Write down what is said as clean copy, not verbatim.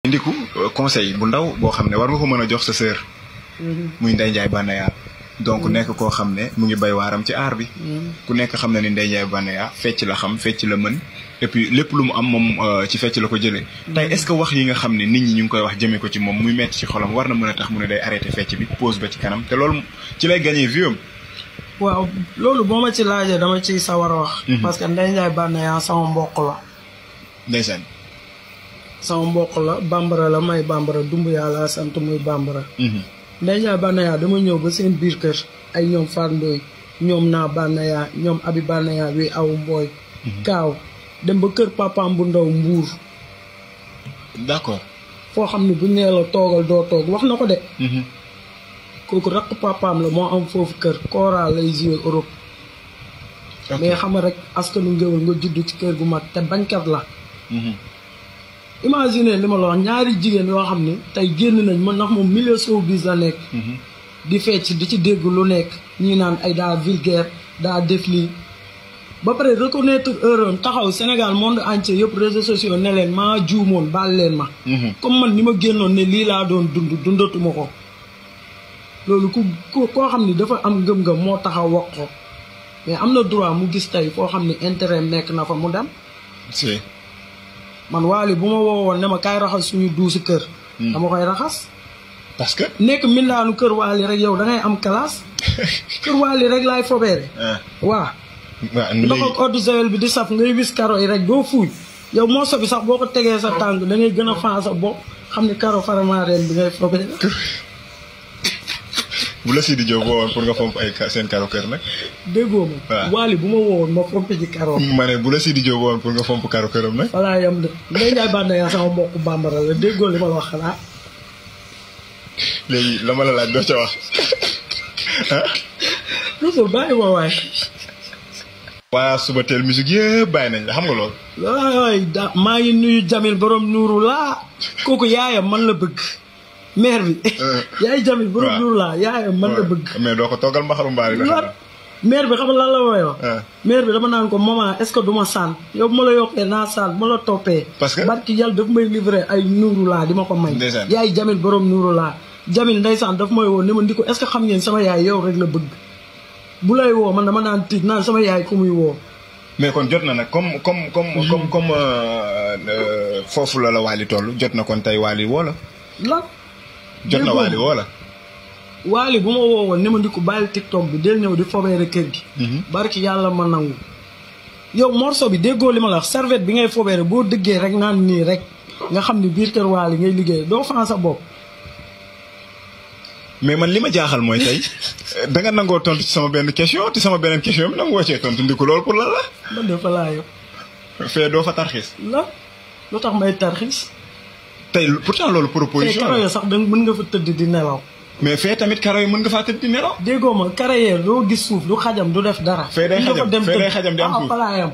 ndiku conseil bu ndaw boo xam ne war nga ko mën a jox sa sœur. muy Ndeye Ndiaye Banaya. donc nekk koo xam ne mu ngi bay waaram ci aar bi. ku nekk xam na ni Ndeye Ndiaye Banaya fecc la xam fecc la mën et puis lépp lu mu am moom ci fecc la ko jëlee. tey est-ce que wax yi nga xam ne nit ñi ñu ngi koy wax jëmee ko ci moom muy metti ci xolam war na mën a tax mu ne day arrêté fecc bi pause ba ci kanam te loolu ci lay gagné vie am. waaw loolu boo ma ci laajee dama ciy sawar a wax. parce que Ndeye Ndiaye Banaya sama mbokk la. ndeysaan. sama mbokk la bambara la may bambara dumb yàlla sant muy bambara. Ndeye Ndiaye Banaya dama ñëw ba seen biir kër ay ñoom Fandoy ñoom naa Banaya ñoom Abi Banaya wi aw mbooy kaaw dem ba kër papaam bu ndaw Mbuur. d'accord. foo xam ne bu nee la toogal doo toog wax na ko de. kooku rakk papaam la moo am foofu kër Kora lay jouer Europe. mais xam nga rek askanu ngéwël nga judd ci kër gu mag te bañkat la. imagine li ma la wax ñaari jigéen yoo xam ne tey génn nañ man ndax moom milieu showbiz la nekk. di fecc di ci dégg lu nekk ñii naan ay daa vulgaire daa def lii ba pare reconnaître erreur taxaw Sénégal monde entier yëpp réseaux sociaux ne leen maa juumoon baal leen ma. comme man ni ma génnoon ne lii laa doon dundatuma ko. loolu koo xam ni dafa am ngëm-ngëm moo taxaw wax ko mais am na droit mu gis tey foo xam ni intérêt nekk na fa mu dem. si. man Wally bu ma woowoon ne ma kaay raxas suñu duusi kër. dama koy raxas. parce que. nekk mbindaanu kër Wally rek yow da ngay am classe. kër Wally rek laay fobeere. waaw. ndox ak eau de javel bi di saf ngay wis karo yi rek doo fuuy. yow morso bi sax boo ko tegee sa tànk da ngay gën a fan sa bopp xam ni karo faramareen bi ngay fobeere. bu la Sidi Diop woowoon pour nga fomp ay seen karo kër nag. déggoo ma. waaw Wally bu ma woowoon ma fomp ci karo. ma ne bu la Sidi Diop woowoon pour nga fomp karo këram nag. voilà yam de Ndeye Ndiaye Banaya sama mbokku bambara la déggoo li ma la wax xanaa. léegi la ma la laaj doo ca wax. toujours bàyyi ma waay. waa suba teel musique yëpp bàyyi nañ la xam nga lool. waay maa ngi nuyu Jamil borom nuuru laa kooku yaayam man la bëgg. maire bi. yaay Jamil borom nuuru laa yaayam man la bëgg. mais doo ko toggal mbaxalu mbaari la. maire bi xam lan la may wax. maire bi dama naan ko maman est-ce que du ma saan yow bu ma la yokkee naa saan bu ma la toppee. parce que barki yàlla daf may livré ay nuuru laa di ma ko may. yaay Jamil borom nuuru laa. Jamil ndeysaan daf may woo ne ma ndi ko est-ce que xam ngeen sama yaay yow rek la bëgg. bu lay woo man dama naan tiit naan sama yaay ku muy woo. mais kon jot na nag comme foofu la Wally toll jot na kon tey Wally woo la. lan. jot na Wally woo la. Wally bu ma woowoon ne ma ndi ko bàyyi TikTok bi del ñëw di fobeere kër gi. barki yàlla ma nangu. yow morceau bi déggoo li ma la wax serviette bi ngay fobeere boo dëggee rek naan nii rek nga xam ni biir kër Wally ngay liggéey doo fan sa bopp. mais man li ma jaaxal mooy tey da nga nangoo tontu ci sama benn question te sama beneen question bi nangoo cee tontu ndiku loolu pour lan la. man de fa laa yëpp. fee doo fa tarxis. la lu tax may tarxis. tey pourtant loolu proposition karo yo sax da mën nga fa tëdd di nelaw. mais fee tamit karo yi mën nga faa tëdd di nelaw. déggoo ma karo yee doo gis suuf du xajam du def dara. fee day xajam di am suuf fa laa yam